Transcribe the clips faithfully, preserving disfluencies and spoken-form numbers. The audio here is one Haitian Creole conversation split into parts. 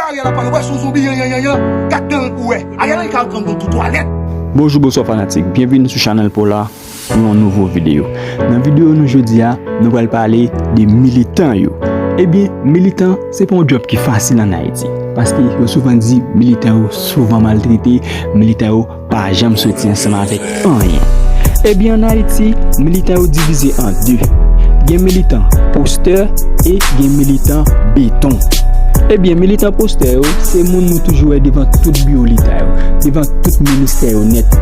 Ariel ap pale, wè, se yon zonbi, yan, yan, yan, yan. Gad dan l pou wè. Ariel Henry ka pran moun pou twalèt. Bonjou, bonswa fanatik. Byenvini sou chanèl Pola pou yon nouvo videyo. Nan videyo nou jodi a, nou pral pale de militan yo. Ebyen, militan, se pa yon djòb ki fasil ann Ayiti. Paske yo souvan di militan yo souvan maltrete, militan yo pa janm soti ansanm avèk anyen. Ebyen, ann Ayiti, militan yo divize an de. Gen militan postè e gen militan beton. Ebyen, militan postè yo, se moun nou toujou wè devan tout biwo Leta yo, devan tout ministè yo nèt.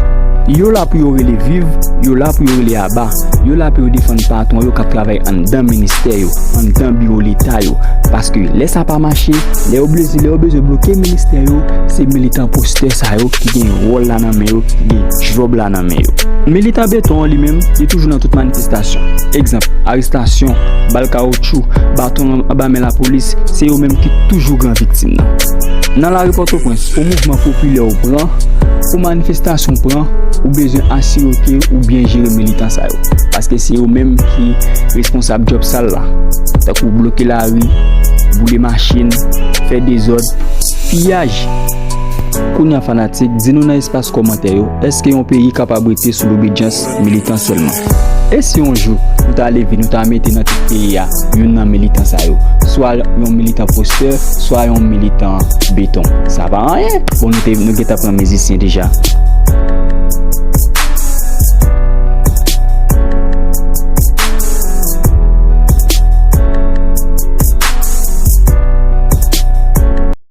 Yo la pou yo rele viv, yo la pou yo rele aba, yo la pou yo defann patwon yo k ap travay anndan ministè yo, anndan biwo Leta yo. Paske lè sa pa mache, lè yo bezwen, lè yo bezwen bloke ministè yo, se militan postè sa yo ki gen wòl la nan men yo, ki gen djòb la nan men yo. Militan beton an li menm, li toujou nan tout manifestasyon. Egzanp, arestasyon, bal kawotchou, baton anba men lapolis, se yo menm ki toujou gran viktim nan. Nan lari Pòtoprens, pou mouvman popilè w pran, pou manifestasyon w pran, ou bezwen asire w ke ou byen jere militan sa yo. Paske se yo menm ki responsab djòb sal la. Tankou bloke lari, boule machin, fè dezòd, piyaj. Kounye a fanatik, di nou nan espas kòmantè yo, èske yon peyi kapab rete sou lobedyans militan sèlman? E si yon jou, nou ta leve, nou ta mete nan tèt peyi a, youn nan militan sa yo? Swa yon militan postè, swa yon militan beton. Sa pa anyen. Bon, nou te, nou gentan pran mizisyen deja.